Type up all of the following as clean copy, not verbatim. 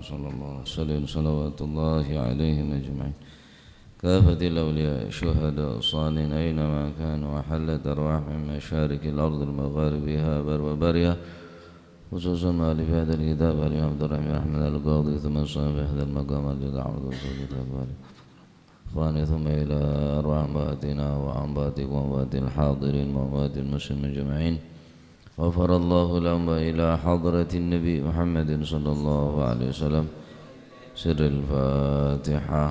صلى الله عليه وسلم صلوات الله عليهم أجمعين كافة الأولياء الشهداء الصالحين أينما كانوا وحلت أرواح من مشارق الأرض المغاربها بر وبرها خصوصا ما في هذا الكتاب الإمام عبد الرحمن أحمد القاضي ثم صاحب هذا المقام الذي عرض إخواني ثم إلى أرواح أمواتنا وأمواتكم وأموات الحاضرين وأموات المسلمين أجمعين غفر الله لهم إلى حضرة النبي محمد صلى الله عليه وسلم سر الفاتحة.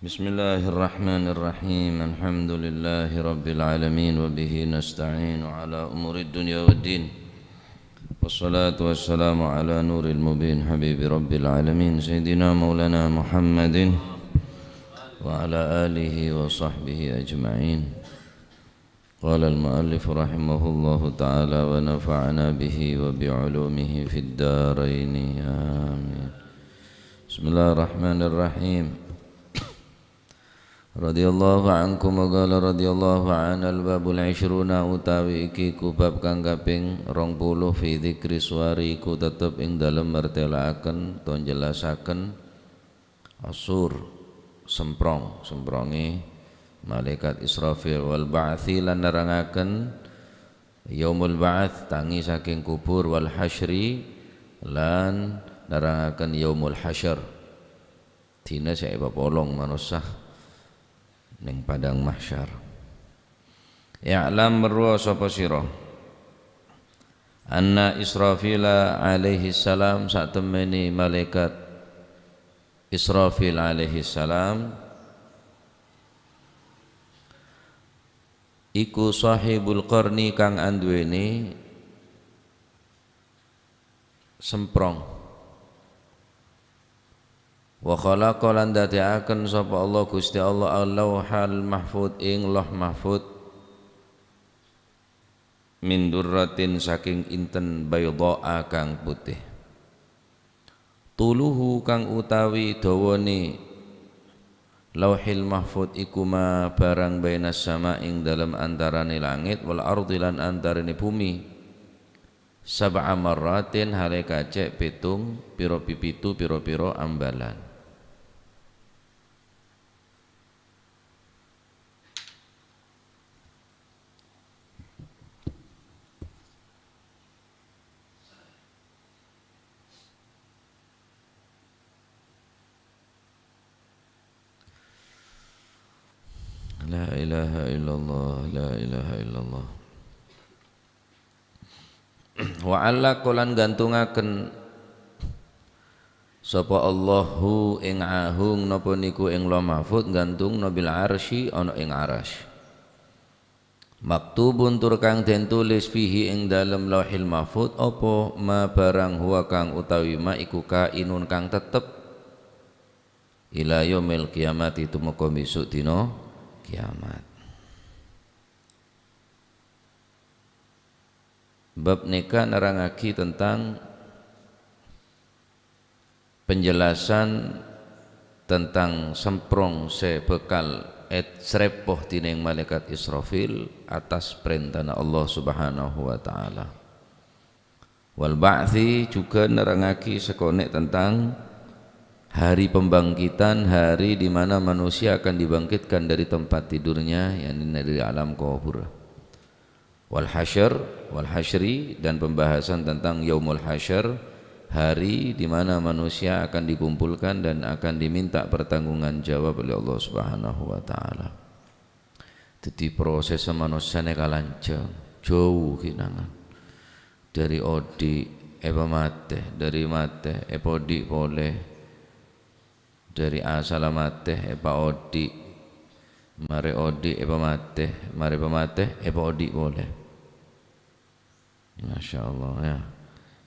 بسم الله الرحمن الرحيم الحمد لله رب العالمين وبه نستعين على أمور الدنيا والدين والصلاة والسلام على نور المبين حبيب رب العالمين سيدنا مولانا محمد وعلى آله وصحبه أجمعين. قال المؤلف رحمه الله تعالى ونفعنا به وبعلومه في الدارين آمين. بسم الله الرحمن الرحيم. Radhiyallahu ankum wa qala radhiyallahu an al-babul ishruna utawi iki ku bab kang kaping 20 fi dzikri suwari iku tetep ing dalem mertelaaken to jelasaken asur semprong sempronge malaikat Israfil wal ba'tsi lan nerangaken yaumul ba'ts tangi saking kubur wal hasyri lan nerangaken yaumul hasyr dina saeba polong manusa ning padang mahsyar. Ya'lam merwa sapa sira anna Israfila alaihi salam satemene malaikat Israfil alaihi salam iku sahibul qarni kang anduweni semprong. Wa khalaqa lan dadekaken sapa Allah Gusti Allah al-lauhal mahfud ing loh mahfud min durratin saking inten baydaa kang putih tuluhu kang utawi dawane lauhil mahfud iku ma barang bainas sama ing dalem antarane langit wal ardi lan antarane bumi sab'a marratin hale kacek pitung piro pipitu piro-piro ambalan. La ilaha illallah, la ilaha illallah. Wa alla kolan gantungaken sapa Allahu ing ahung napa niku ing Lauh Mahfud gantung nabil arsy ana ing arasy. Maktubun tur kang den tulis fihi ing dalem Lauhil Mahfud apa ma barang huwa kang utawi ma iku kainun kang tetep ila yaumil kiamat tumeka besok dina kiamat. Bab neka nerangaki tentang penjelasan tentang semprong sebekal et srepoh tining malaikat Israfil atas perintah Allah Subhanahu wa taala. Wal ba'thi juga nerangaki sekonek tentang hari pembangkitan, hari di mana manusia akan dibangkitkan dari tempat tidurnya, yakni dari alam kubur. Wal hasyr, wal hasyri, dan pembahasan tentang yaumul hasyr, hari di mana manusia akan dikumpulkan dan akan diminta pertanggungan jawab oleh Allah Subhanahu wa taala. Jadi proses manusia nek kalanceng jauh kinangan. Dari odi eba mate, dari mate eba odi boleh, dari asal mate eba odi, mare odi eba mate, mare eba mate eba odi boleh. Masya Allah ya.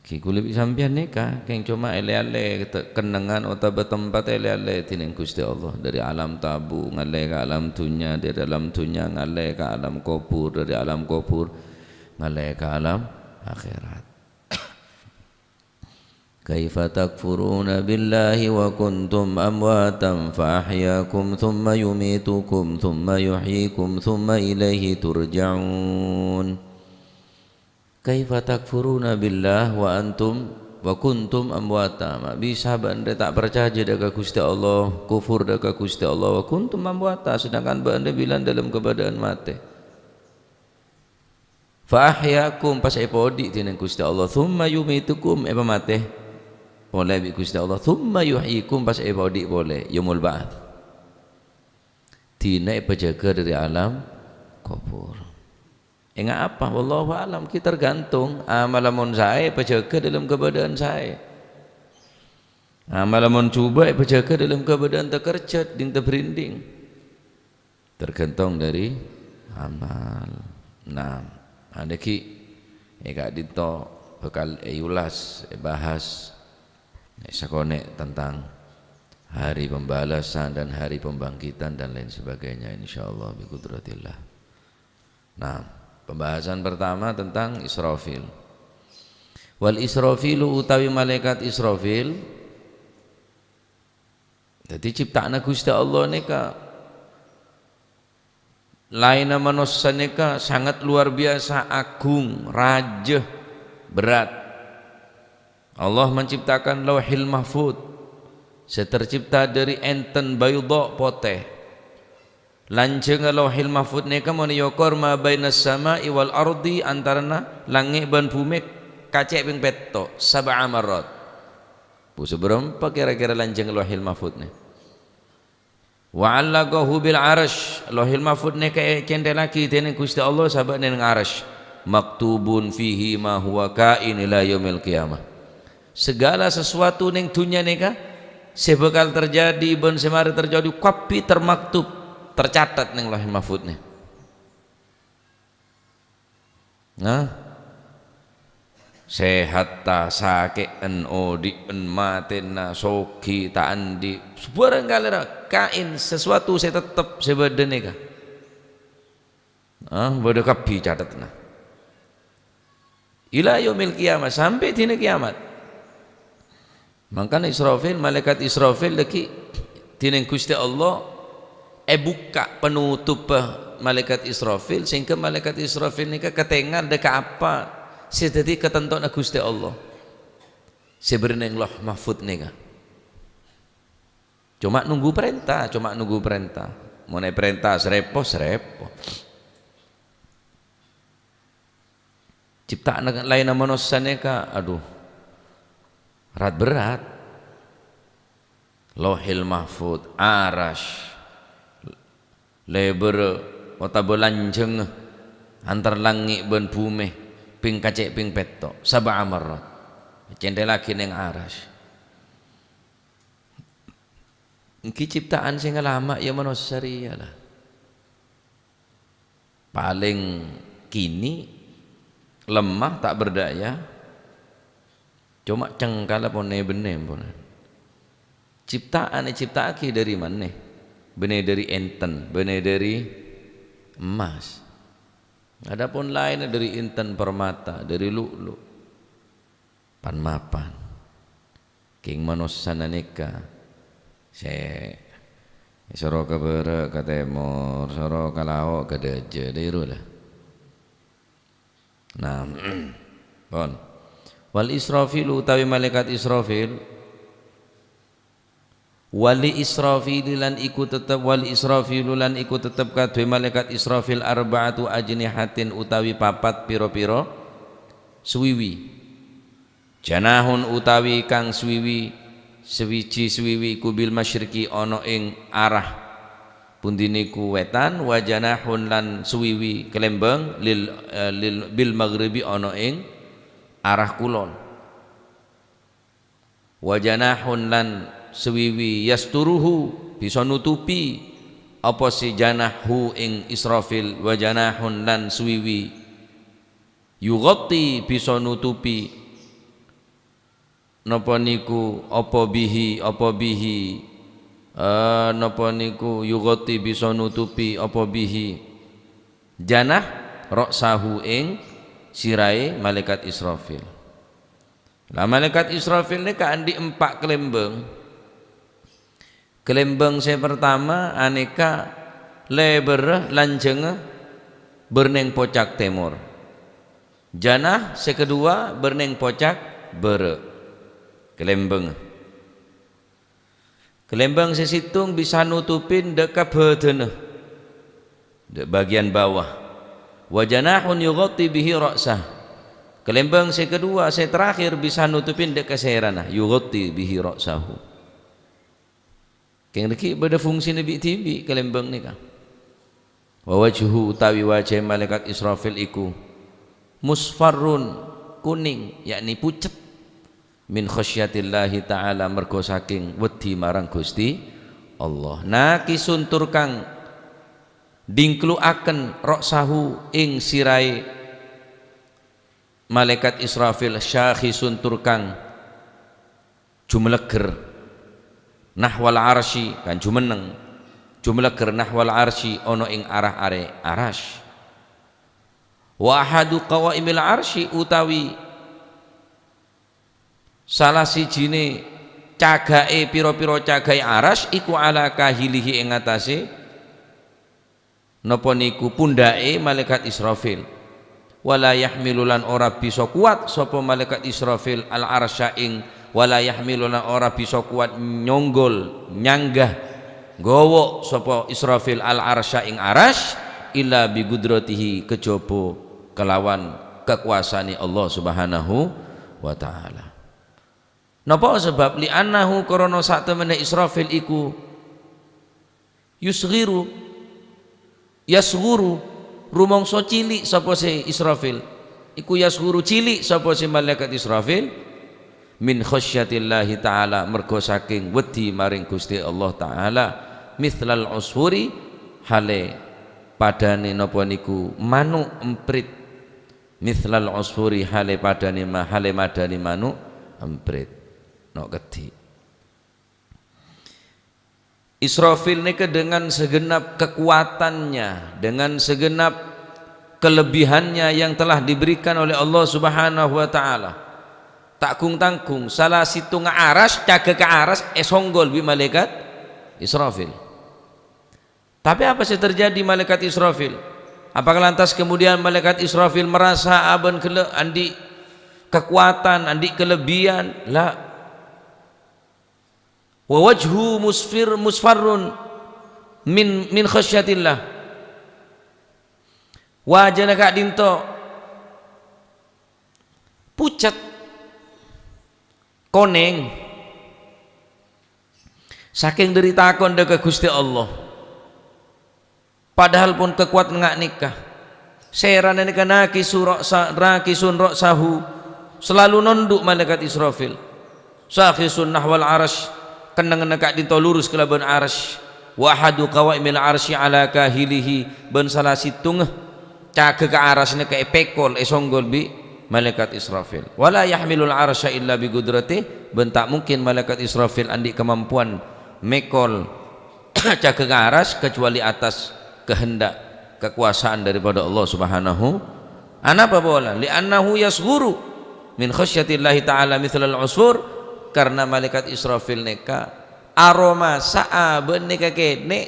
Ki kula sampeyan nikah keng cuma ele-ele kenangan utawa tempat ele-ele dening Gusti Allah dari alam tabu ngale ke alam dunya, dari alam dunya ngale ke alam kubur, dari alam kubur ngale ke alam akhirat. Kaifa takfuruna billahi wa kuntum amwatan fa ahyaakum thumma yumitukum thumma yuhyikum thumma ilaihi turja'un. Kaifa takfuruna billah wa antum wa kuntum amwata. Mak bisa bende tak percaya dekat Gusti Allah, kufur dekat Gusti Allah wa kuntum amwata, sedangkan bende bilang dalam keadaan mati. Fa ahyaakum pas epodi dening Gusti Allah, thumma yumitukum epa mati. Boleh bi Gusti Allah, thumma yuhyikum pas epodi boleh yaumul ba'ats. Dina penjaga dari alam kubur. Enggak apa, wallahu alam, kita tergantung amalamun saya penjaga dalam keadaan saya. Amalamun cuba penjaga dalam keadaan terkerja ding terberinding. Tergantung dari amal. Nah, ada ki eka dinto bekal eulas bahas sakone tentang hari pembalasan dan hari pembangkitan dan lain sebagainya insyaallah bi qudratillah. Nah, pembahasan pertama tentang Israfil. Wal Israfilu utawi malaikat Israfil. Jadi ciptaan Gusti Allah nika lain manusia nika sangat luar biasa agung, raja, berat. Allah menciptakan Lauhil Mahfud. Setercipta dari enten bayudha poteh. Lanjeng Lauhil Mahfud nika mun yokor ma bainas sama'i wal ardi antarana langit ban bumi kacek ping peto sab'a marrat. Bu seberapa kira-kira lanjeng Lauhil Mahfud nih? Wa 'allaqahu bil arasy. Lauhil Mahfud nika cendhe lagi dening Gusti Allah sabab ning arasy. Maktubun fihi ma huwa kain ila yaumil qiyamah. Segala sesuatu ning dunya nika sebekal terjadi ben semari terjadi kabeh termaktub, tercatat ning Lauhil Mahfud nih. Nah, sehat ta sakeen odien matena sogi ta andi sebarang galera kain sesuatu saya tetep sebedene ka. Ah, bodo kabeh catetna. Ila yaumil kiamat sampai dina kiamat. Makanya Israfil, malaikat Israfil lagi dening Gusti Allah buka penutup malaikat Israfil sehingga malaikat Israfil nika ketengan deka apa sedadi ketentuan Gusti Allah sebenarnya Lauh Mahfud nika cuma nunggu perintah, cuma nunggu perintah, mau naik perintah serepo serepo. Ciptaan lain manusia nika aduh berat berat. Lauhil Mahfud, arasy, lebar utawa lanjeng antar langit ben bumi ping kacek ping peto sab'a marrat cendhe lagi ning arasy. Iki ciptaan sing lama ya manusia lah. Paling kini lemah tak berdaya, cuma cengkala pone bene pun. Ciptaan ciptaake dari mana? Bene dari enten, bene dari emas. Adapun lainnya dari intan permata, dari lu'lu. Pan mapan. King manusia nika. Se soro ke barat ke timur, soro ke laut ke deje, deru lah. Nah, bon. Wal Israfil utawi malaikat Israfil. Wali Israfil lan iku tetep wali Israfil lan iku tetep kadhe malaikat Israfil arba'atu ajnihatin utawi papat pira-pira suwiwi. Janahun utawi kang suwiwi sewiji suwiwi iku bil masyriqi ana ing arah pundi niku wetan, wa janahun lan suwiwi kelembeng lil, lil bil maghribi ana ing arah kulon. Wa janahun lan suwiwi yasturuhu bisa nutupi apa si janahu ing Israfil, wa janahun lan suwiwi yughatti bisa nutupi napa niku apa bihi napa niku yughati bisa nutupi apa bihi janah roksahu ing sirai malaikat Israfil. Lah malaikat Israfil ni andi empat kelembeng. Kelembeng saya pertama aneka leber lanjenge berneng pocak timur. Janah sekedua berneng pocak bere. Kelembeng. Kelembeng sesitung bisa nutupin dekat bedene, dek bagian bawah. Wa janahun yughatti bihi ra'sah. Kelembeng sekedua se terakhir bisa nutupin dek keserana, yughatti bihi ra'sahu. Keng reki beda fungsi nabi tibi kelembeng nika. Wa wajhu utawi wajah malaikat Israfil iku musfarrun kuning, yakni pucet min khasyatillahi ta'ala mergo saking wedi marang Gusti Allah. Nakisun tur kang dingkluaken roksahu ing sirai malaikat Israfil syakhisun tur kang jumleger nahwal arsy kan jumeneng jumleger nahwal arsy ana ing arah are arasy. Wa ahadu qawaimil arsy utawi salah sijine cagake pira-pira cagahe aras iku ala kahilihi ing atase napa niku pundhake malaikat Israfil. Wala yahmilulan ora bisa kuat sapa malaikat Israfil al arsya ing wala yahmilulan ora bisa kuat nyonggol nyanggah gowok sapa Israfil al arsya ing aras illa bi gudratihi kejaba kelawan kekuasaane Allah Subhanahu wa taala. Napa sebab li annahu krana sak temene Israfil iku yusghiru yasghuru rumangsa cilik sapa si Israfil iku yasghuru cilik sapa si malaikat Israfil min khasyatillahi taala mergo saking wedi maring Gusti Allah taala mithlal usfuri hale padane napa niku manuk emprit mithlal usfuri hale padane hale madane manuk emprit nok gede. Israfil nike dengan segenap kekuatannya, dengan segenap kelebihannya yang telah diberikan oleh Allah Subhanahu wa taala. Takung-tanggung salah situ aras caga ke aras esonggol bi malaikat Israfil. Tapi apa sih terjadi malaikat Israfil? Apakah lantas kemudian malaikat Israfil merasa aben kele andi kekuatan, andi kelebihan? La. Wa wajhu musfir musfarrun min khasyatillah. Wajahna kak dinto pucat koneng saking deritakon deka Gusti Allah. Padahal pun kekuatan ngak nikah serana nikah nakisun roksahu selalu nunduk malaikat Israfil sakhisun nahwal arasy keneng nekak dinto lurus kelaban arasy wa ahadu qawaimil arsy ala kahilihi ben salah situng caga ke arasy neka pekol esonggol bi malaikat Israfil. Wala yahmilul arsya illa bi qudrati ben tak mungkin malaikat Israfil andi kemampuan mekol caga ke arasy kecuali atas kehendak kekuasaan daripada Allah Subhanahu. Anapa bola li annahu yasghuru min khasyatillahi ta'ala mithlal usfur karena malaikat Israfil neka aroma saa ben neka kene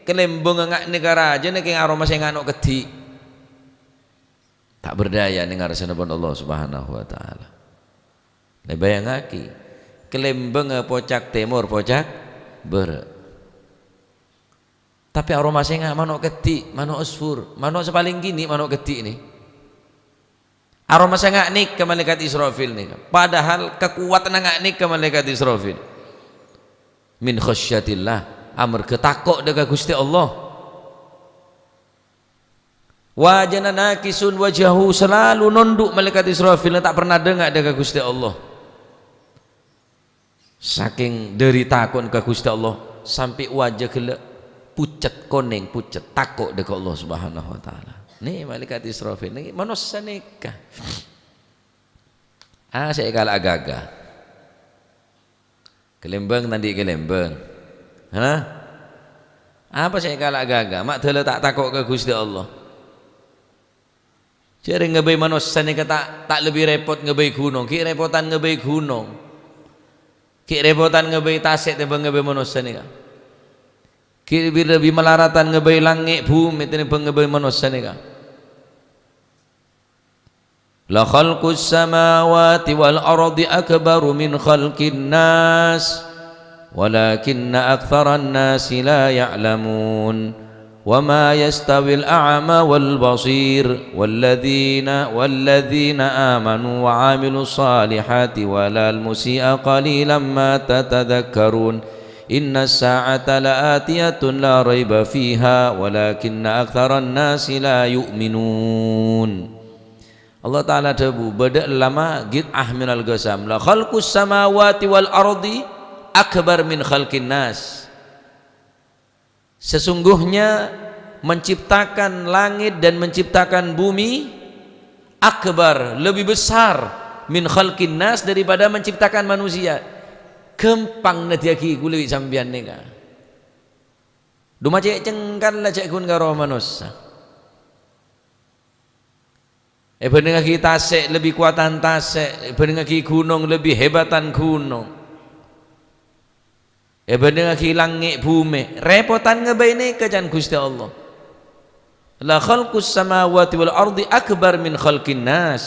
kelembung ngak neka raja neka aroma sing anok kedi tak berdaya ning ngarsane Allah Subhanahu wa taala. Le bayangake kelembung pocak timur pocak barat tapi aroma sing manuk kedi manuk usfur manuk sepaling gini manuk kedi ini aroma sengak nik ke malaikat Israfil nih. Padahal kekuatan ngak nik ke malaikat Israfil min khasyatillah amarga takok dekat Gusti Allah. Wajana nakisun wajahu selalu nunduk malaikat Israfil tak pernah dengar dekat Gusti Allah. Saking derita kon ke Gusti Allah sampai wajah gelek pucet kuning pucet takok dekat Allah Subhanahu wa taala. Nih malaikat Israfil nih manusia nikah. Ah saya kalah gagah. Kelembeng tadi kelembeng. Hah? Apa saya kalah gagah? Mak dele tak takok ke Gusti Allah. Jare ngebei manusia ni tak tak lebih repot ngebei gunung. Ki repotan ngebei gunung. Ki repotan ngebei tasik timbang ngebei manusia ni. Ki lebih melaratan ngebei langit bumi timbang ngebei manusia ni. La khalqus samawati wal ardi akbaru min khalqin nas walakinna aktsaran nasi la ya'lamun wa ma yastawil a'ma wal basir walladzina amanu wa 'amilus salihati walal musii'a qalilan ma tatadhakkarun inna as-sa'ata la'atiyatun la raiba fiha walakinna aktsaran nasi la yu'minun. Allah Ta'ala debu beda lama git'ah minal gasam la khalqus samawati wal ardi akbar min khalqin nas. Sesungguhnya menciptakan langit dan menciptakan bumi akbar, lebih besar min khalqin nas daripada menciptakan manusia. Gempang nadiaki kuliwi sampean nika. Duma cek cengkan lah cek kun karo manusia. Benengaki tasik lebih kuatan tasik, benengaki gunung lebih hebatan gunung. Benengaki langit bumi, repotan ngebaine kejan Gusti Allah. La khalqus samawati wal ardi akbar min khalqin nas.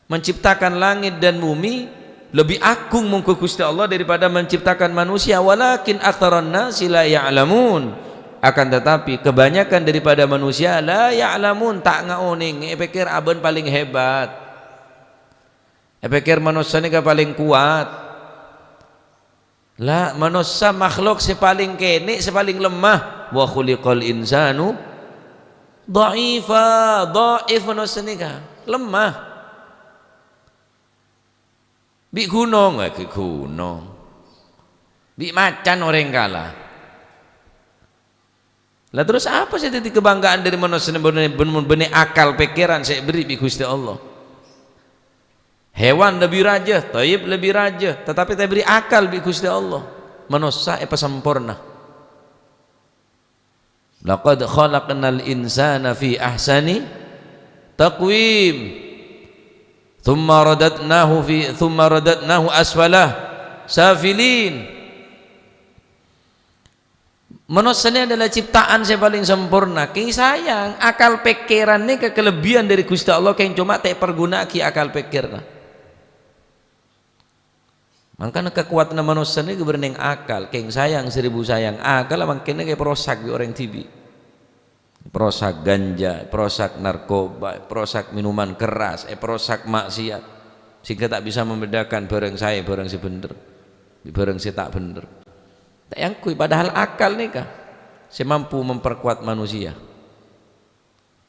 Menciptakan langit dan bumi lebih agung mungku Gusti Allah daripada menciptakan manusia, walakin aktsaran nasi la ya'lamun. Akan tetapi kebanyakan daripada manusia la ya'lamun, tak ngaoning, pikir aben paling hebat, pikir manusia ni paling kuat. Lah manusia makhluk si paling kene, si paling lemah. Wa khuliqal insanu dha'ifa, dha'if manusia ni lemah. Bi gunung, bi gunung, bi macan orang kalah. Lah terus apa sih titik kebanggaan dari manusia benih akal pikiran saya beri bi Gusti Allah. Hewan lebih raja, taib lebih raja, tetapi saya beri akal bi Gusti Allah. Manusia apa sempurna. Laqad khalaqnal insana fi ahsani taqwim. Thumma radadnahu asfalah safilin. Manusia ini adalah ciptaan saya paling sempurna. King sayang akal pikiran ini kelebihan dari Gusti Allah, king cuma tak pergunaki akal pikirna. Makanya kekuatan manusia ini keberning akal. King sayang seribu sayang akal, makanya kayak perosak di orang tibi. Perosak ganja, perosak narkoba, perosak minuman keras, perosak maksiat. Sehingga tak bisa membedakan barang saya, barang si bener, barang si tak bener. Tak yang kui, padahal akal nih kah saya mampu memperkuat manusia.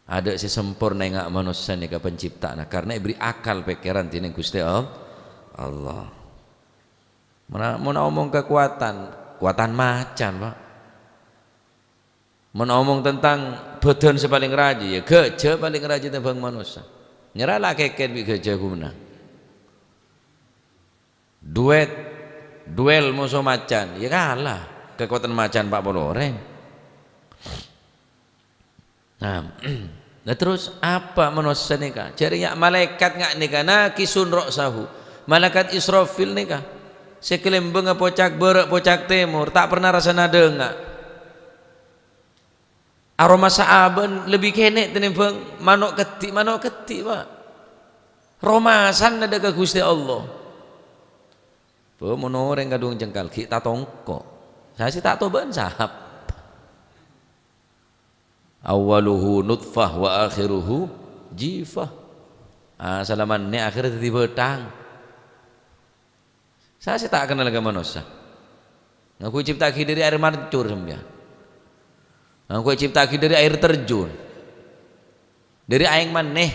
Ada si sempurna ngak manusia nih kah pencipta, nah, karena beri akal pikiran tining Gusti Allah. Mana mau omong kekuatan, kekuatan macan pak. Mau omong tentang badan sepaling raja, ya gajah paling raja tentang manusia. Nyerah lah keken bi gajah guna. Duet duel musuh macan, ya kalah kekuatan macan Pak Poloreng. Nah, nah terus apa manusia nikah? Jarinya malaikat ngak nikah, nakisun roksahu. Malaikat Israfil nikah. Sekelembeng pocak berek pocak timur, tak pernah rasa nada ngak. Aroma saaben lebih kenek tenimbang manuk ketik Pak. Romasan ada ke Gusti Allah. Mono orang kadung jengkal ki tak tongkok. Saya sih tak toban sahab. Awaluhu nutfah wa akhiruhu jifah. Ah salaman ni akhirnya dadi betang. Saya sih tak kenal dengan manusia. Aku ciptaki dari air mancur sampean. Aku ciptaki dari air terjun. Dari air maneh.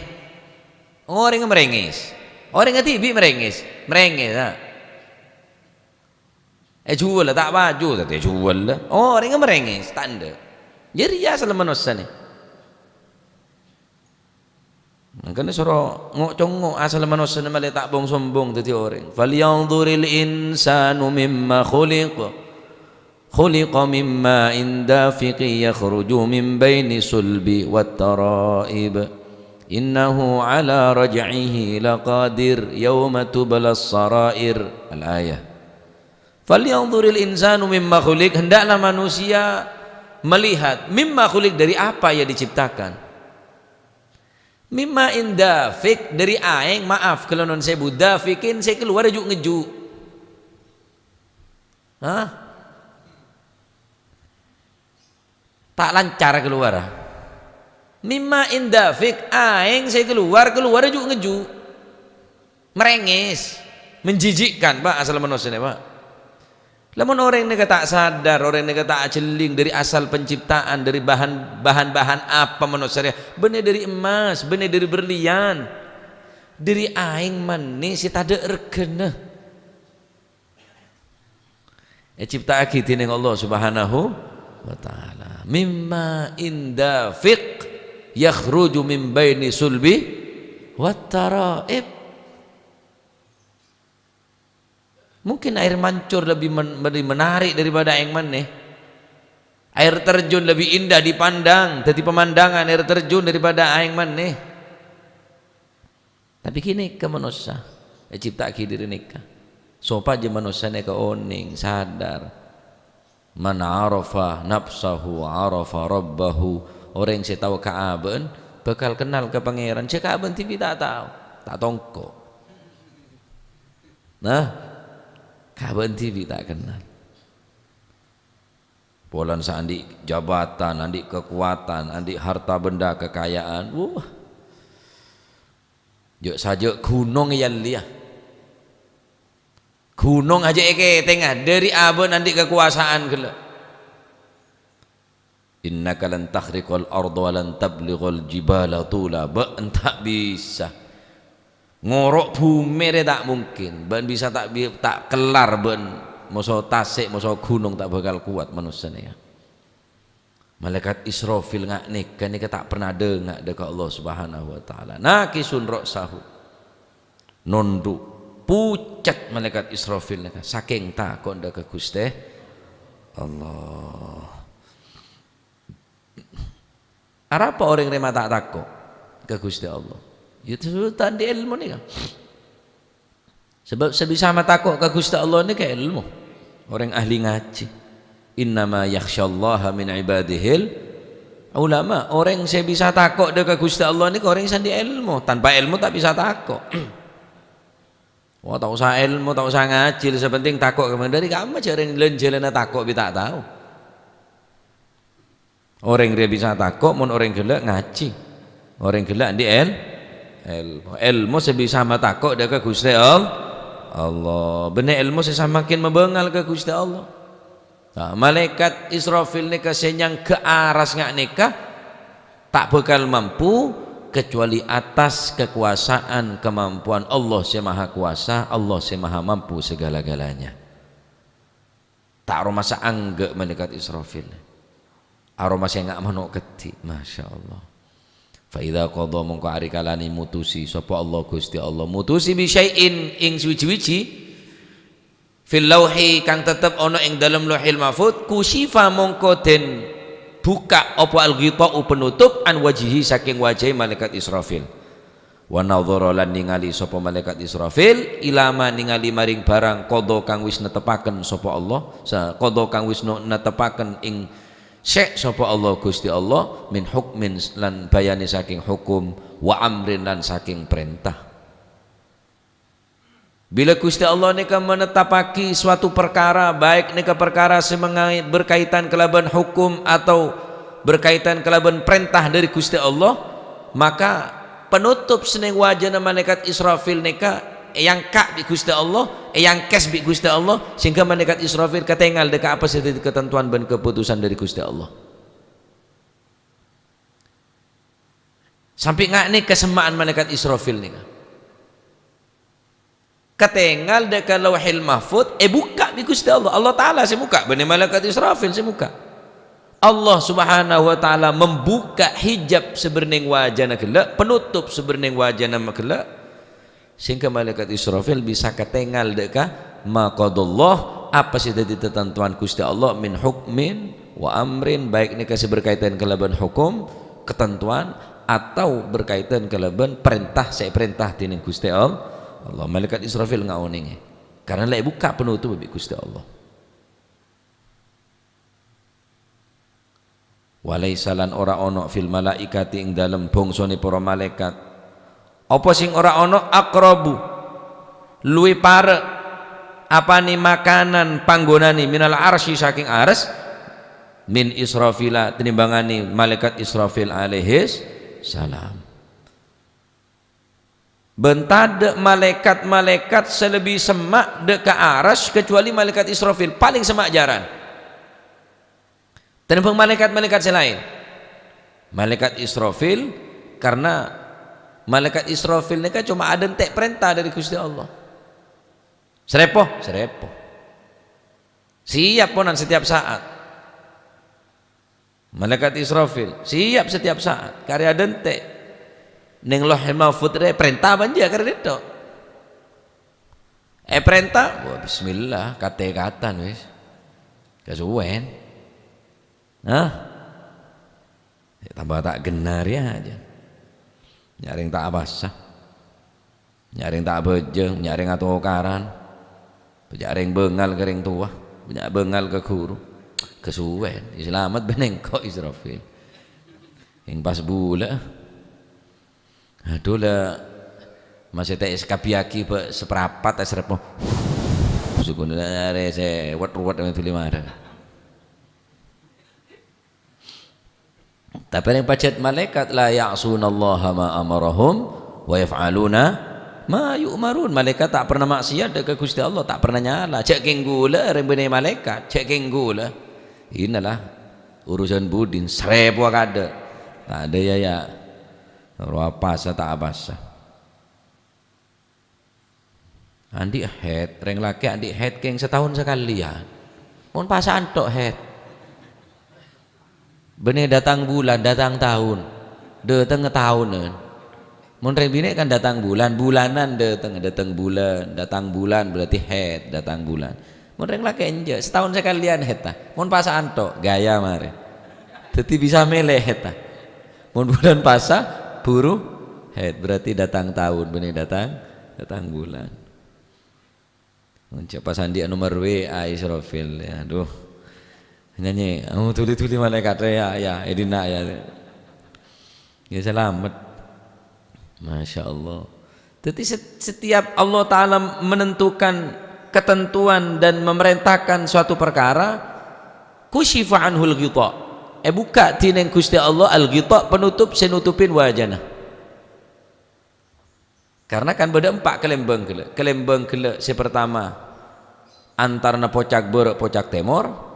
Orang merengis. Orang ngetibi merengis. Merengis ha. Jual lah tak baju tak jual lah. Oh, orang merengis tanda. Jadi ya salah manusia ni. Makanya suruh ngok congok asal manusia malah tak bong sombong dadi orang. Falyanzuril insanu mimma khuliq. Khuliqa mimma indafiqi yakhruju min baini sulbi wat taraib. Innahu ala raj'ihi laqadir yauma tublas sarair. Al-ayah. Falyanzuril insanu mimma khuliq, hendaklah manusia melihat mimma khuliq, dari apa ia diciptakan. Mimma indafik, dari aeng, maaf kalau non saya budafikin saya keluar juga ngeju. Hah? Tak lancar keluar. Mimma indafik aeng saya keluar juga ngeju. Merengis, menjijikkan Pak asal manusia Pak. Lamun orang ini tak sadar, orang ini tak jeling dari asal penciptaan, dari bahan-bahan apa manusia, benih dari emas, benih dari berlian, dari aing manis si tade ergene. Cipta dening Allah Subhanahu wa taala. Mimma indafiq yakhruju min baini sulbi wat taraib. Mungkin air mancur lebih menarik daripada air maneh. Air terjun lebih indah dipandang, jadi pemandangan air terjun daripada air maneh. Tapi kini ke manusia, cipta diri nikah. Sopa je manusia ni ke oning sadar. Man arafa nafsahu arafa rabbahu. Orang yang saya tahu kaaben bakal kenal ke pangeran. Cek kaaben TV tak tahu, tak tongko. Nah, kaben TV tak kenal. Polan andi jabatan, andi kekuatan, andi harta benda kekayaan. Wah. Juk saja gunung yang liah. Gunung aja eke tengah dari aben andi kekuasaan gela. Innaka lan takhriqal arda wa lan tablighal jibala tula. Ba tak bisa. Ngorok bumi tak mungkin, ben bisa tak kelar ben moso tasik moso gunung tak bakal kuat manusia ni. Malaikat Israfil ngak nikah ni tak pernah dengar dekat Allah Subhanahu wa taala. Nakisun ra'sahu. Nondu pucat malaikat Israfil nikah saking takon dekat Gusti Allah. Arapa orang rema tak takut ke Gusti Allah? Itu tadi ilmu ni kan. Sebab sebisa mata takut ke Gusti Allah ni ke ilmu. Orang ahli ngaji. Innama yakhsyallaha min ibadihil ulama. Orang saya bisa takut ke Gusti Allah ni ke orang sandi ilmu. Tanpa ilmu tak bisa takut. Wah, tak usah ilmu, tak usah ngaji, sepenting takut ke dari kamu cari lenjelena takut bi tak tahu. Orang dia bisa takut mun orang gelak ngaji. Orang gelak di ilmu. Ilmu sebisa mata takut dia ke Gusti Allah. Benih ilmu sesamakin membengal ke Gusti Allah. Nah, malaikat Israfil nikah senyang ke aras ngak nikah tak bakal mampu kecuali atas kekuasaan kemampuan Allah si Maha Kuasa, Allah si Maha Mampu segala-galanya. Tak aroma saangge malaikat Israfil. Aroma saya ngak manuk keti, Masya Allah. Fa idza qadha mongko ari kalani mutusi sapa Allah Gusti Allah mutusi bi syai'in ing suwi-wiji fil lauhi kang tetep ana ing dalem lauhil mahfuz kusifa mongko den buka apa al-ghita'u penutup an wajihi saking wajahe malaikat Israfil. Wa nadhara lan ningali sapa malaikat Israfil ilama ningali maring barang qadha kang wis netepaken sapa Allah qadha kang wis netepaken ing syek sapa Allah Gusti Allah min hukmin lan bayani saking hukum wa amrin lan saking perintah. Bila Gusti Allah nika menetapaki suatu perkara, baik nika perkara semengai berkaitan kelaban hukum atau berkaitan kelaban perintah dari Gusti Allah, maka penutup seneng wajah malaikat Israfil nika yang kak di Gusti Allah, yang kes bi Gusti Allah, sehingga malaikat Israfil ketengal dekat apa saja ketentuan dan keputusan dari Gusti Allah. Sampai ngak nih kesemaan malaikat Israfil nika. Ketengal dekat Lauhil Mahfud, buka bi Gusti Allah. Allah Taala si muka, benih malaikat Israfil si muka. Allah Subhanahu wa taala membuka hijab seberning wajana gelak, penutup seberning wajana gelak, sehingga malaikat Israfil bisa ketengal deka maqadallah, apa sih dari ketentuan Gusti Allah min hukmin wa amrin, baik ini kasih berkaitan kelaban hukum ketentuan atau berkaitan kelaban perintah, saya perintah dening Gusti Allah. Allah malaikat Israfil ngauninge karena lek buka penutup bi Gusti Allah. Walaisa lan ora ono fil malaikati ing dalem bangsane para malaikat apa sing ora ono aqrabu luwi parek apane makanan panggonane minal arsy saking ars min Israfila tinimbangane malaikat Israfil alaihis salam. Bentade malaikat-malaikat selebih semak dek ke aras kecuali malaikat Israfil paling semak jaran. Tenimbang malaikat-malaikat selain malaikat Israfil, karena malaikat Israfil ini kan cuma ada entek perintah dari Gusti Allah. Serepoh, serepoh. Siap ponan setiap saat. Malaikat Israfil siap setiap saat. Karya dentek ning Lauhul Mahfud re perintah banja karya itu. Perintah, wah bismillah kate-katan wis. Kesuwen. Hah? Tambah tak genar ya aja. Nyaring tak basah. Nyaring tak bejeng, nyaring atau karan. Nyaring bengal kering tua, banyak bengal ke guru. Kesuwen, selamat beneng kok Israfil. Yang pas bula. Aduh lah masih tak eskapiaki seperapat serep. Sukun are se wet-wet tuli marah. Tapi yang pacet malaikat la ya'sunallaha ma amarahum wa yaf'aluna ma yu'marun. Malaikat tak pernah maksiat ke Gusti Allah, tak pernah nyala. Cek kenggula rembene malaikat, cek kenggula. Inilah urusan budin seribu kada. Tak ada ya ya. Apa tak apa. Andi head, reng laki andi head keng setahun sekali ya. Mun pasaan tok head. Benih datang bulan, datang tahun. Datang tahunan. Mun reng bini kan datang bulan, bulanan datang, datang bulan, datang bulan berarti head, datang bulan. Mun reng laki enje setahun sekalian head ta. Mun pasaan tok gaya mare. Dadi bisa meleh head ta. Mun bulan pasah buru head berarti datang tahun, benih datang datang bulan. Mun pas andi nomor WA Israfil ya, aduh. Nyanyi, oh tuli-tuli malaikat ya ya edina ya. Ya selamat. Masya Allah. Jadi setiap Allah Ta'ala menentukan ketentuan dan memerintahkan suatu perkara, kusyifa anhul ghita. Buka tineng Gusti Allah al-ghita, penutup senutupin wajana. Karena kan beda empat kelembeng kele. Kelembeng kele si pertama antarna pocak berek pocak timur.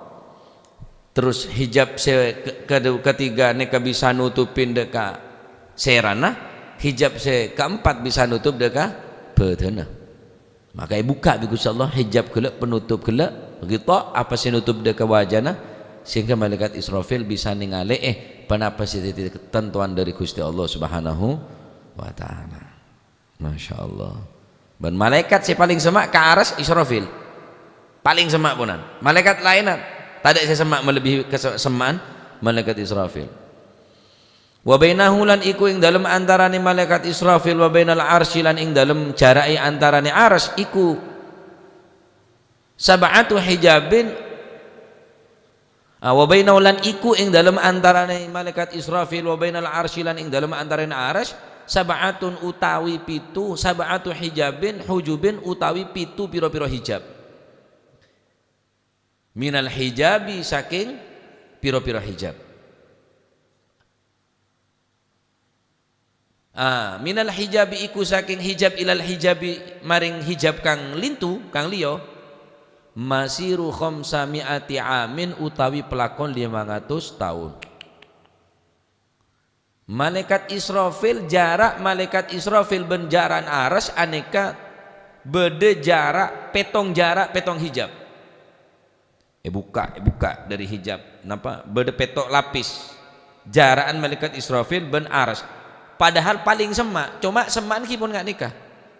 Terus hijab se ketiga neka bisa nutupin deka serana, hijab se keempat bisa nutup deka bedana. Maka buka bi Gusti Allah hijab kelak penutup kelak ghita apa sih nutup deka wajana sehingga malaikat Israfil bisa ningale penapa sih ketentuan dari Gusti Allah Subhanahu wa taala. Masya Allah. Ben malaikat si paling semak ke aras Israfil. Paling semak punan. Malaikat lain tak ada saya semak melebihi kesemaan malaikat Israfil. Wa bainahu lan iku ing dalem antarane malaikat Israfil wa bainal arsy lan ing dalem jarake antarane arsy iku sab'atu hijabin. Wa bainahu lan iku ing dalem antarane malaikat Israfil wa bainal arsy lan ing dalem antarane arsy sab'atun utawi pitu, sab'atu hijabin hujubin utawi pitu piro-piro hijab. Minal hijabi saking piro-piro hijab. Minal hijabi iku saking hijab ilal hijabi maring hijab kang lintu kang liya masiru khamsami'ati amin utawi pelakon 500 tahun. Malaikat Israfil jarak malaikat Israfil benjaran aras aneka bede jarak petong hijab. Buka dari hijab. Napa? Beda petok lapis. Jaraan malaikat Israfil ben aras. Padahal paling semak, cuma semak ki pun nggak nikah.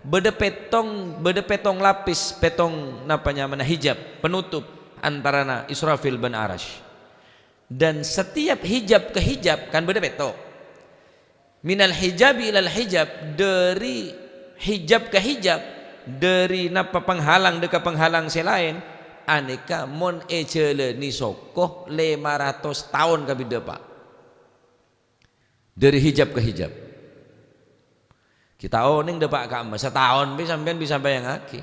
Beda petong lapis, petong napanya mana hijab, penutup antara Israfil ben aras. Dan setiap hijab ke hijab kan beda petok. Minal hijabi ilal hijab, dari hijab ke hijab, dari napa penghalang dekat penghalang selain aneka mon ejele ni sokoh 500 tahun kabida pak. Dari hijab ke hijab. Kita oning depak kak setahun bisa sampean bisa bayangake.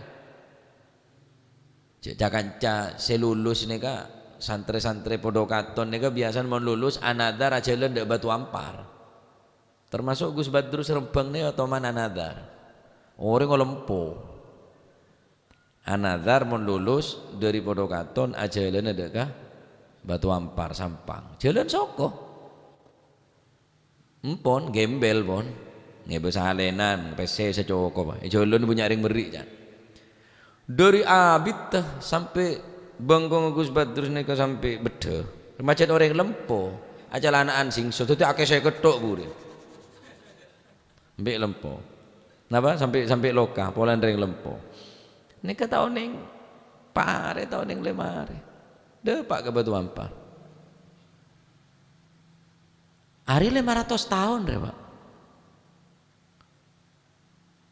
Cek kanca selulus nih kak, santri-santri podokaton nih kak biasa mon lulus anadar ajalan dek Batu Ampar. Termasuk Gus Badrus Rembang nih otoman anadar. Orang ngolempo. Anadar mon lulus dari podokaton ajalan dek kak Batu Ampar Sampang. Jalan soko. Empon gembel pon. Ngebe salenan, PC secoko pak. Jalan punya ring meri jan. Dari abid teh sampai bangkong Gus Badrus nika sampai bede. Macet orang lempo, acalanaan singso dadi akeh saya ketok buri. Mbek lempo. Napa sampai loka polan ring lempo. Nika tau ning pare tau ning lemare. De Pak ke Batu Ampar. Ari 500 tahun re Pak.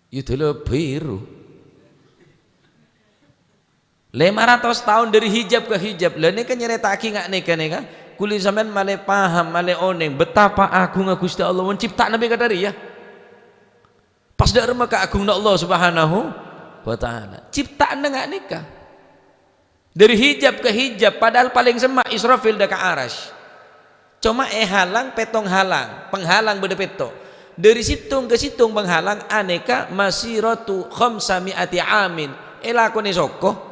Itu lebih 500 tahun dari hijab ke hijab. Lah ini kan nyeretaki nggak nih kan kan? Kuli sampean male paham, male oneng betapa agung Gusti Allah mencipta nabi kadari ya. Pas dak remah keagungan Allah Subhanahu wa taala. Ciptaan nggak nikah. Dari hijab ke hijab padahal paling semak Israfil dak ke aras. Cuma halang petong halang, penghalang beda petok. Dari situng ke situng penghalang aneka masiratu khamsami'ati amin. Elakone soko.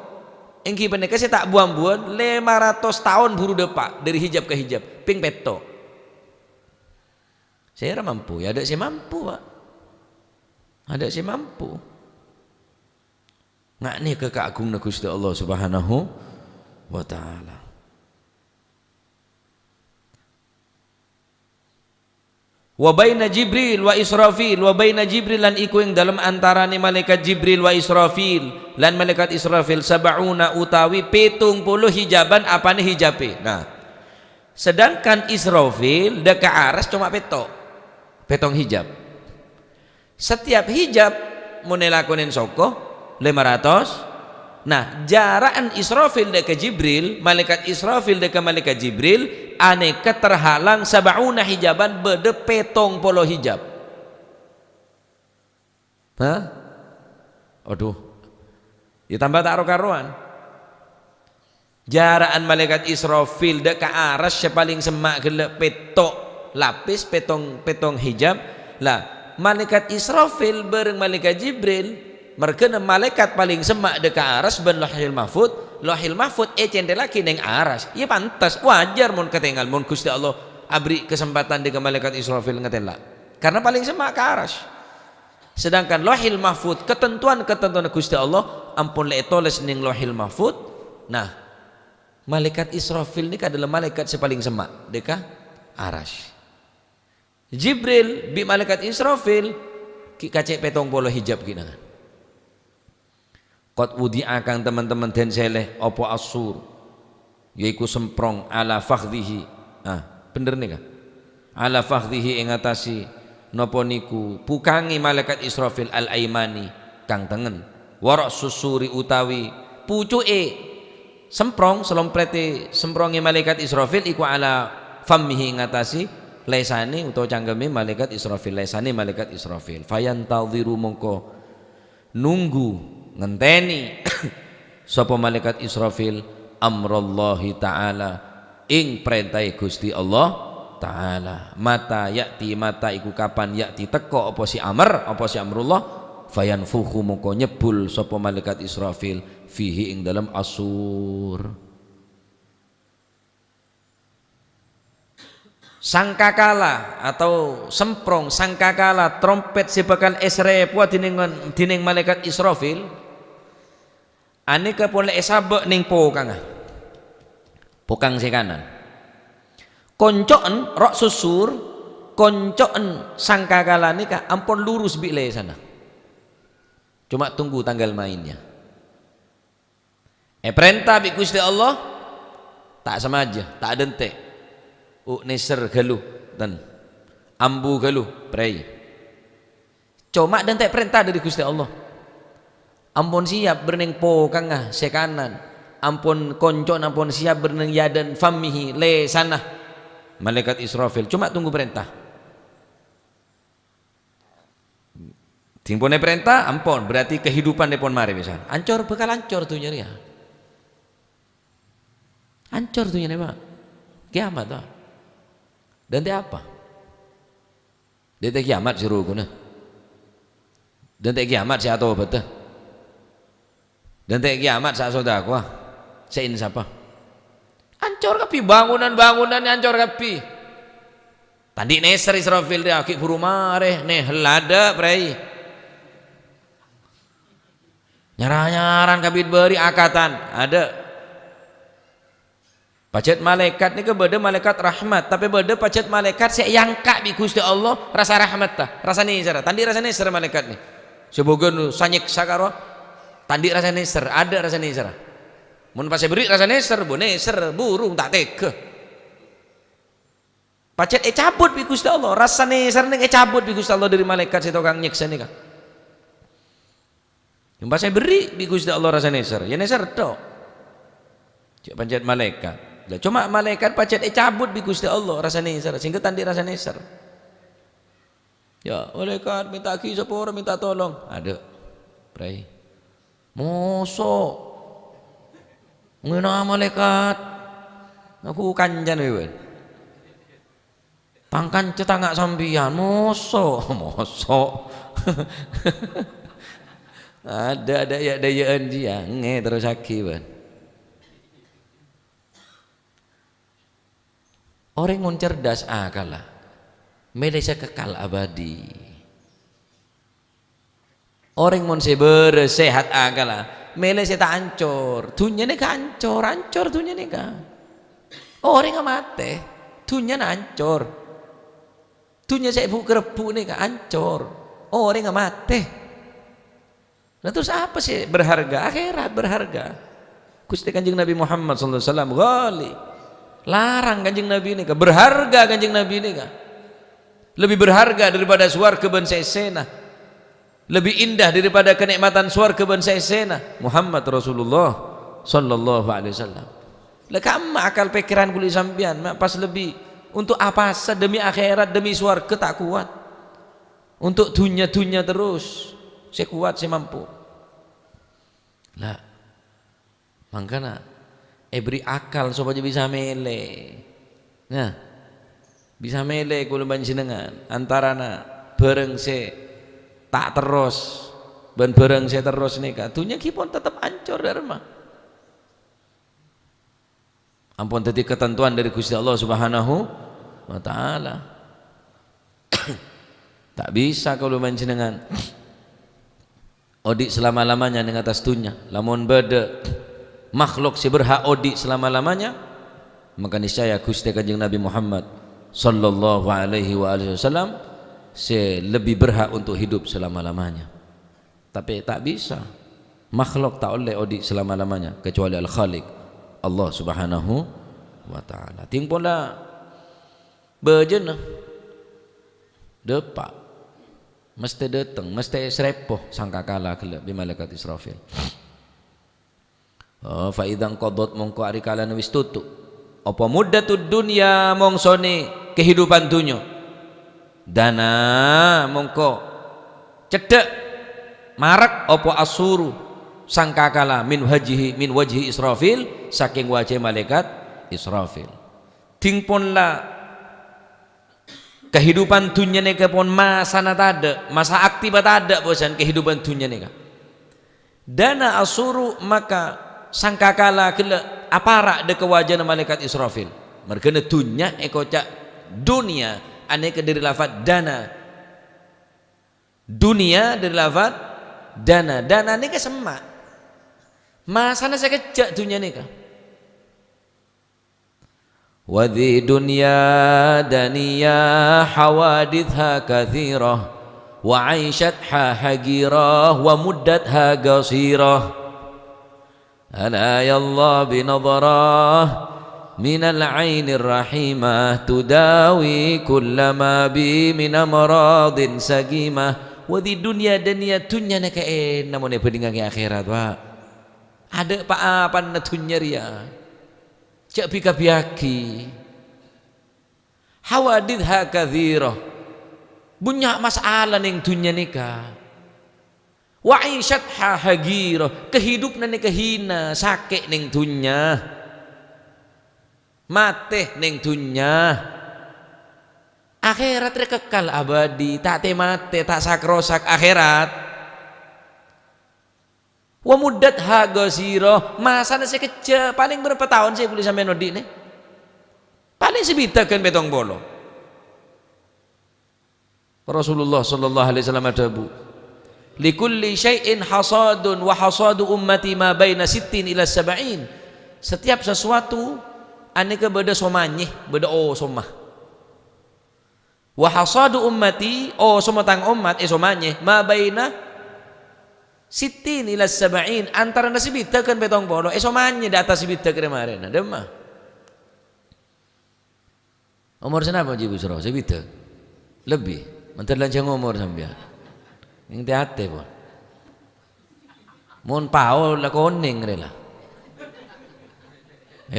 Engki peneka saya tak buang-buang 500 tahun buru depak dari hijab ke hijab ping peto. Saya mampu, ya ada saya mampu, Pak. Ada saya mampu. Nggak nih ke keagungan Gusti Allah Subhanahu wa taala. Wa baina Jibril wa Israfil, wa baina Jibril lan iku ing dalem antarane malaikat Jibril wa Israfil lan malaikat Israfil sab'una utawi 70 hijaban apane hijabe. Nah, sedangkan Israfil deka aras cuma petong hijab. Setiap hijab mun lakonin soko 500. Nah, jaraan Israfil deka Jibril, malaikat Israfil deka malaikat Jibril aneka terhalang sab'una hijaban bede petong polo hijab. Hah? Aduh. Ya tambah tak karuan. Jaraan malaikat Israfil deka aras paling semak gelek petok lapis petong hijab. Lah, malaikat Israfil bareng malaikat Jibril mereka malaikat paling semak deka aras ben Lauhil Mahfud. Lauhil Mahfud cendel lagi neng aras. Ya pantas, wajar mun ketinggal mun Gusti Allah abri kesempatan deka malaikat Israfil ngetelak. Karena paling semak ke aras. Sedangkan Lauhil Mahfud ketentuan-ketentuan Gusti Allah ampun le toles ning Lauhil Mahfud. Nah, malaikat Israfil ini adalah malaikat sepaling semak deka aras. Jibril bi malaikat Israfil ki kacek petong polo hijab kinangan. Qad wudi'a kang teman-teman den seleh apa asur yaiku semprong ala fakhdhihi. Ah, bener nih kah? Ala fakhdhihi ing atasi napa niku pukangi malaikat Israfil al aimani kang tengen wa susuri utawi pucuke semprong selomprete sempronge malaikat Israfil iku ala fammihi ing atasi lesane utawa cangkeme malaikat Israfil, lesane malaikat Israfil. Fayantadhiru mongko nunggu ngenteni sapa malaikat Israfil amrallahi ta'ala ing perintahe Gusti Allah ta'ala. Mata yakti, mata iku kapan yakti teko apa si amr, apa si amrullah, fayanfukhu mongko nyebul sapa malaikat Israfil fihi ing dalem asur. Sangkakala atau semprong sangkakala trompet sebakan esrepo dening malaikat Israfil aneka pun lek sabek ning po kang. Pokang se kanan. Koncoen rok susur, koncoen sangkakala nika ampun lurus bi le sana. Cuma tunggu tanggal mainnya. Perintah bi Gusti Allah tak sama aja, tak dentek. Neser galuh dan ambu galuh prei. Cuma dentek perintah dari Gusti Allah. Ampun siap berneng po kangah sekanan. Ampun koncon ampun siap berneng yadan famihi le sana. Malaikat Israfil cuma tunggu perintah. Timpone perintah ampun berarti kehidupan depon mari pisan. Ancor bekal ancor dunya ya. Ancor dunya Pak. Kiamat Pak. Dan te apa? Dan te kiamat siru guna. Dan te kiamat si atau betul. Dan te kiamat sak sedekah. Sein siapa? Ancor kapi bangunan-bangunan ancor kapi. Tadi neser Israfil dia akik buru mareh neh lada prei. Nyaran-nyaran kabit beri akatan ada. Pacet malaikat ni ke beda malaikat rahmat, tapi beda pacet malaikat sek yangka bi Gusti Allah rasa rahmat ta, rasa neser. Tandi rasa neser malaikat ni. Sebogen sanyek sakaro tandi rasa neser, ada rasa neser. Mun pas beri rasa neser, bu neser burung tak tega. Pacet cabut bi Gusti Allah, rasa neser ning cabut bi Gusti Allah dari malaikat si tukang nyiksa ni ka. Yang pas beri bi Gusti Allah rasa neser, ya neser tok. Cek pancet malaikat. Lah cuma malaikat pacet cabut bi Gusti Allah rasa neser, sehingga tandi rasa neser. Ya, malaikat minta ki sepura minta tolong. Ada. Prei. Mosok ngena malaikat. Aku kancan wewe. Pangkan cetangak sampian, mosok, mosok. Ada ya dayaan dia, nge terus aki ban. Orang mun cerdas akalah, melesa kekal abadi. Orang mun sehat akalah, melesa tak ancor, dunya ni ancor, ancor dunya ni ka. Orang mate, dunya ancor. Dunya saya bu kerebu ni ka ancor. Orang mate. Nah terus apa sih berharga? Akhirat berharga. Gusti Kanjeng Nabi Muhammad sallallahu alaihi wasallam ghali. Larang Kanjeng Nabi ini ka, berharga Kanjeng Nabi ini ka. Lebih berharga daripada swarga ben sesena. Lebih indah daripada kenikmatan swarga ben sesena Muhammad Rasulullah sallallahu alaihi wasallam. Lah kama akal pikiran kuli sampean pas lebih untuk apa demi akhirat demi swarga tak kuat. Untuk dunya-dunya terus. Saya kuat, saya mampu. Lah, makanya beri akal supaya bisa mele. Nah, bisa mele kula panjenengan antarana bareng se tak terus ben bareng se terus nika dunya ki pun tetep ancur dharma. Ampun dadi ketentuan dari Gusti Allah Subhanahu wa taala. Tak bisa kalau panjenengan odik selama-lamanya dengan atas dunia. Lamun beda makhluk si berhak odik selama-lamanya, maka niscaya Gusti Kanjeng Nabi Muhammad sallallahu alaihi wa alihi wasallam si lebih berhak untuk hidup selama-lamanya. Tapi tak bisa. Makhluk tak boleh odik selama-lamanya kecuali Al-Khaliq Allah Subhanahu wa taala. Tingpola bejena depak mesti datang, mesti serepoh sangkakala kelak bi malaikat Israfil. Oh, fa idzan qadat mongko ari kalane wis tutuk. Apa muddatud dunya mongsone kehidupan dunya. Dana mongko cedek marek apa asuru sangkakala min wajhi Israfil saking wajah malaikat Israfil. Tingponlah kehidupan dunia ni pun masa ada, masa aktif ada bosan kehidupan dunia ni. Dana asuru maka sangkakala kena aparak de kewajahan malaikat Israfil. Mergana dunia ekocak dunia aneh ke dari lafaz dana. Dunia dari lafaz dana. Dana ni ke semak. Masana sekejap dunia ni ka. Wa dhi dunya daniya hawaditha kathirah wa aishatha hagirah wa muddatha qasirah. Ala ya Allah binadharah minal ainir rahimah tudawi kullama bi min amradin sagimah. Wa di dunya daniya dunya naka namone bandingange akhirat Pak. Ada pak apa na dunya ria. Cek bika-biaki. Hawaditha katsirah. Banyak masalah ning dunya nika. Wa aishatha hagirah. Kehidupan nika hina, sakit ning dunya. Mateh ning dunya. Akhirat kekal abadi, tak mate, tak sakrosak akhirat. Wa muddat hagasira, masane sekejap, paling berapa tahun sih boleh sampe nodi nih? Paling sebita kan 70. Rasulullah sallallahu alaihi wasallam adabu. Likulli syai'in hasadun wa hasadu ummati ma baina sittin ila sab'in. Setiap sesuatu aneka beda somanyih, beda oh somah. Wa hasadu ummati oh somatang umat somanyih ma baina sittin ila sab'in, antara nasi bita kan 70 somanyih di atas bita kemarin. Demah. Umur senapa Ji Busro? Sebita. Lebih. Mentar lanjang umur sampean. Ning teate pun. Mun pao la koning rela.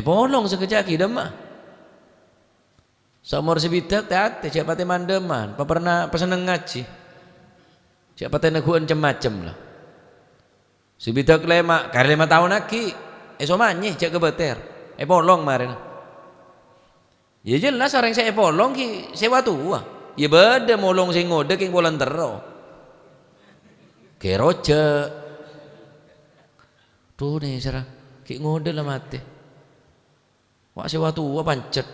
Polong sekejap ki demah. Seumur sebidak teate cek pate mandeman, pa pernah peseneng ngaji. Cek pate neguan macem-macem lah. Sebidak lema, kari 5 tahun lagi. Somanyih cek kebeter. Polong maren. Ya jelas orang saya polong ki sewa tua. Ya beda molong sing ngode king polan tero. Keroje. Tuh nih sarah ki ngode lah mati. Wak sewa tua pancet.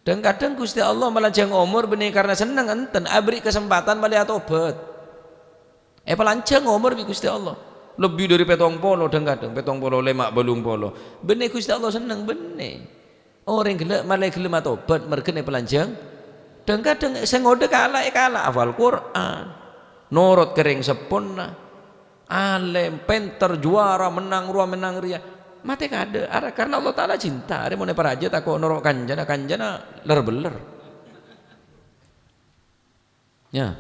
Dan kadang Gusti Allah melajang umur benih karena seneng enten abri kesempatan bali tobat. Pelanceng umur bi Gusti Allah. Lebih dari 70 dan kadang 75 80. Benih Gusti Allah seneng benih. Orang gelek malah gelem tobat mergene pelanjang. Dan kadang sing ngode kalah kalah hafal Quran. Nurut kering sepuna. Alim, penter, juara, menang ruah, menang ria. Mate kade, ara karena Allah Ta'ala cinta. Are mone paraja takok norok kanjana, kanjana ler beler. Ya.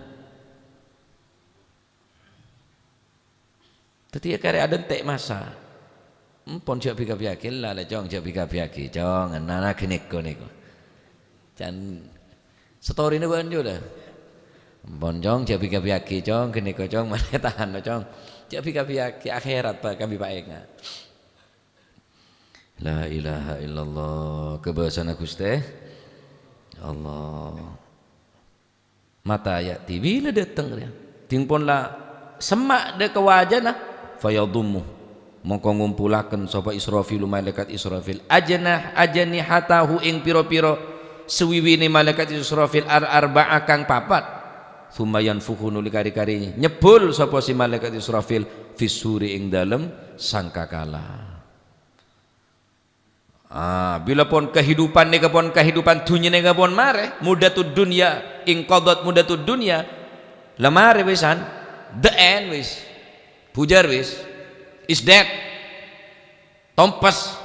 Tetapi kare ada entek masa. Empon jak bika-biaki lah le jong jak bika-biaki jong nana geniko niku. Jan story ini bukan juga. Empon jong jak bika-biaki jong geniko jong mana tahan jong. Jak bika-biaki akhirat pak kami pak enga. La ilaha illallah kebahasan Gusti Allah. Mata ayat bila datang dia. Tingpon lah semak de kewajana fayadummu mongko ngumpulaken sapa Israfil malaikat Israfil ajanah ajanihatahu ing pira-pira suwiwine malaikat Israfil arba'a kang papat summa yanfukhu nuli kari-kari nyebul sapa si malaikat Israfil fisuri ing dalem sangkakala. Ah, bila pun kehidupan nika pun kehidupan dunya nika pun mare mudatud dunya ing qadat mudatud dunya lemare wisan the end wis bujar wis is dead tompes.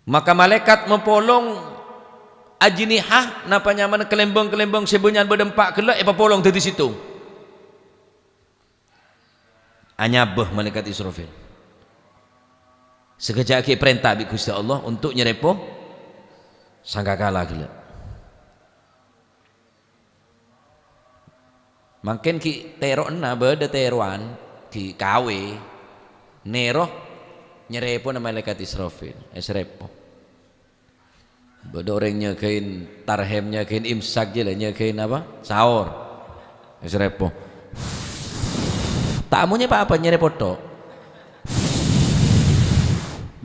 Maka malaikat mempolong ajnihah napa nyaman kelembong-kelembong sebunyan berdempak kelak polong dari situ anyabeh malaikat Israfil. Sekejap ke perintah bi Gusti Allah untuk nyerepo sangkakala gila. Mungkin ki terokna beda teruan ki kawe neroh nyerepo nama malaikat Israfil esrepo. Beda orang nyekein tarhem nyekein imsak je lah nyekein apa sahur esrepo. Tamunya apa apa nyerepo tok.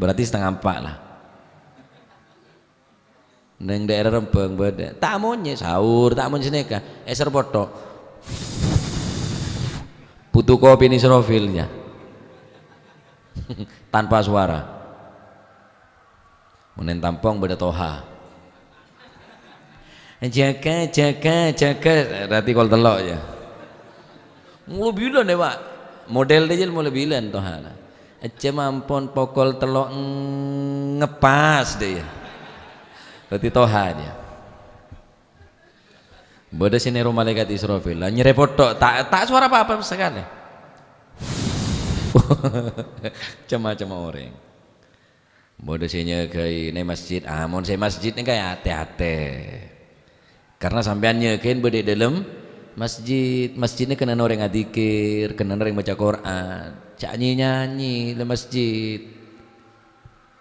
Berarti 3:30 lah. Neng daerah Rembang beda. Tamunya sahur, tamunya seneka, eser potok. Putu kopi ini Israfilnya. Tanpa suara. Munen tampong beda toha. Jaga jaga jaga berarti kol telok ya. Mulu bilan deh Pak. Model dia mulu bilan toha lah. Aja mampun pokol telok ngepas deh ya. Berarti toha dia. Beda sini rumah malaikat Israfil. Lah nyerepot tok tak suara apa-apa sekali. Cuma-cuma orang. Bodoh sini kai ne masjid, ah mon saya masjid ni kayak hati-hati. Karena sampean nyekein bede dalam masjid, masjidnya kena orang ngadikir, kena orang baca Quran, cak nyanyi di masjid.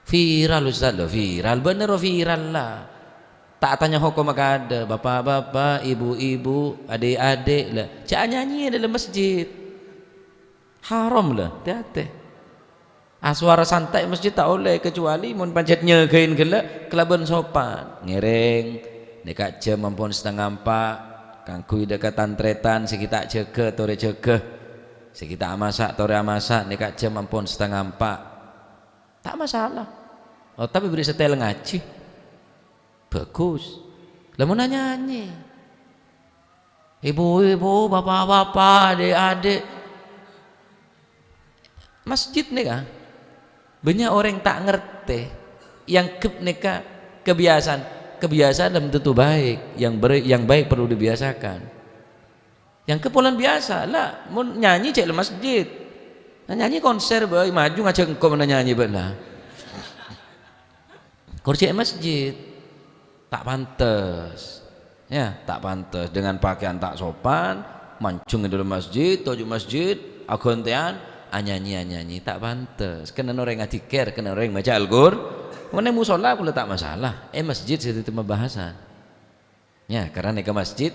Viral Ustaz lo, viral bener viral lah. Tak tanya hukum maka ada bapak-bapak, ibu-ibu, adik-adik lah. Cak nyanyi dalam masjid. Haram lah, hati-hati. Ah suara santai masjid tak boleh kecuali mun pancet nyegein gelak kelaben sopan. Ngereng dekat jam mampun 3:30 kangkui dekat tantretan sekitar jaga tore jaga. Sekitar masak tore masak dekat jam mampun 3:30. Tak masalah. Oh tapi beri setel ngaji. Bagus. Lah mun nyanyi. Ibu-ibu, bapak-bapak, adik-adik. Masjid nih kan banyak orang tak ngerti yang neka kebiasaan kebiasaan belum tentu baik, yang baik perlu dibiasakan. Yang kepulan biasa lah mau nyanyi cek le masjid, nah, nyanyi konser boy maju ngajak engkau mana nyanyi belah kursi masjid tak pantas ya, tak pantas dengan pakaian tak sopan mancung di dalam masjid tuju masjid agontean nyanyi-nyanyi tak pantas, kena orang ngadikir, kena orang baca Al-Qur'an. Mana musola pula tak masalah, masjid itu pembahasan ya, karena neka masjid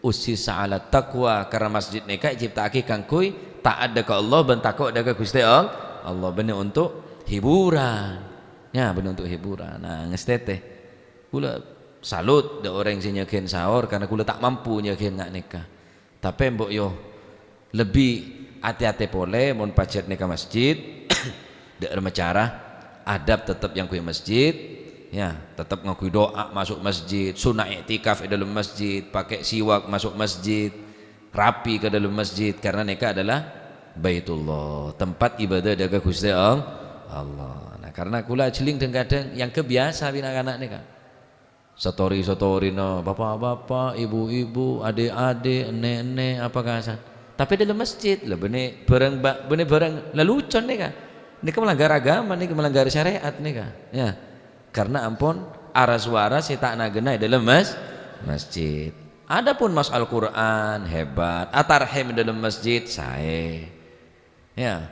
usisa ala taqwa, karena masjid neka ciptaake kangkui tak ada ke Allah ben takut ada ke Gusti Allah, bener untuk hiburan ya, bener untuk hiburan. Nah ngestete kula salut de orang sing nyegen sahur karena kula tak mampu nyegen ngak neka, tapi mbok yo lebih hati-hati boleh mun pacet neka masjid dek cara adab tetap yang kui masjid ya, tetap ngakui doa masuk masjid, sunnah iktikaf di dalam masjid, pakai siwak masuk masjid, rapi ke dalam masjid, karena neka adalah Baitullah, tempat ibadah daga Gusti Allah. Nah karena kula jeling dan kadang yang kebiasa anak-anak neka story-story no bapak-bapak, ibu-ibu, adik-adik, nenek-nenek apa kasa. Tapi dalam masjid lah benih barang benih barang lelucon nih kak, ini melanggar agama nih, melanggar syariat nih kak, ya karena ampun arah suara si tak nagena dalam masjid. Adapun mas Al-Quran hebat, atarhim dalam masjid saya, ya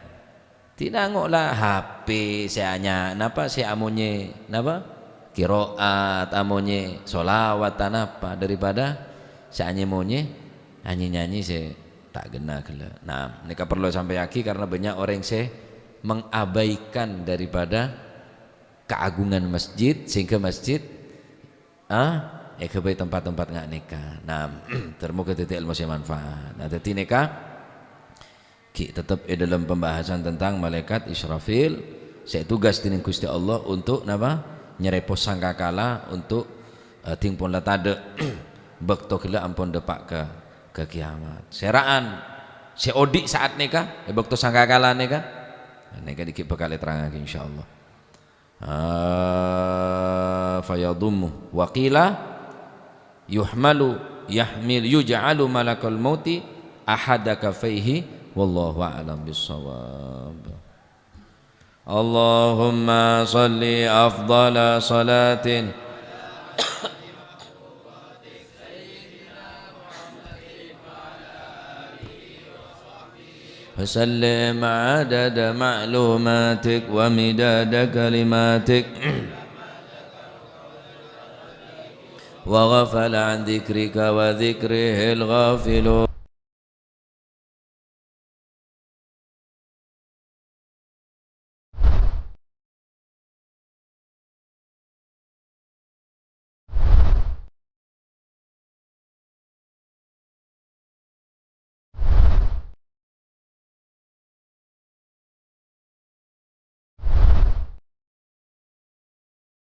tidak ngoklah HP saya hanya napa saya amonye napa kiroat amonye solawat apa daripada saya hanya monye hanya nyanyi saya tak gena gela. Nah, mereka perlu sampai lagi karena banyak orang yang mengabaikan daripada keagungan masjid sehingga masjid kebaik tempat-tempat nggak nikah. Nah, termoga titik ilmu yang manfaat. Nah, jadi nikah ki tetap dalam pembahasan tentang malaikat Israfil. Saya tugas dening Gusti Allah untuk napa nyerepos sangkakala untuk tingpon latade bekto gela ampun depak ke kiamat. Seraan seodik saat nikah, bekto sangkakala nikah. Nikah dikit bakal terang insyaallah. Fayadummu wa qila yuhmalu yahmil yuj'alu malakul mauti ahada kafaihi wallahu a'lam bissawab. Allahumma salli afdala salatin وسلم عدد معلوماتك ومداد كلماتك وغفل عن ذكرك وذكره الغافلون.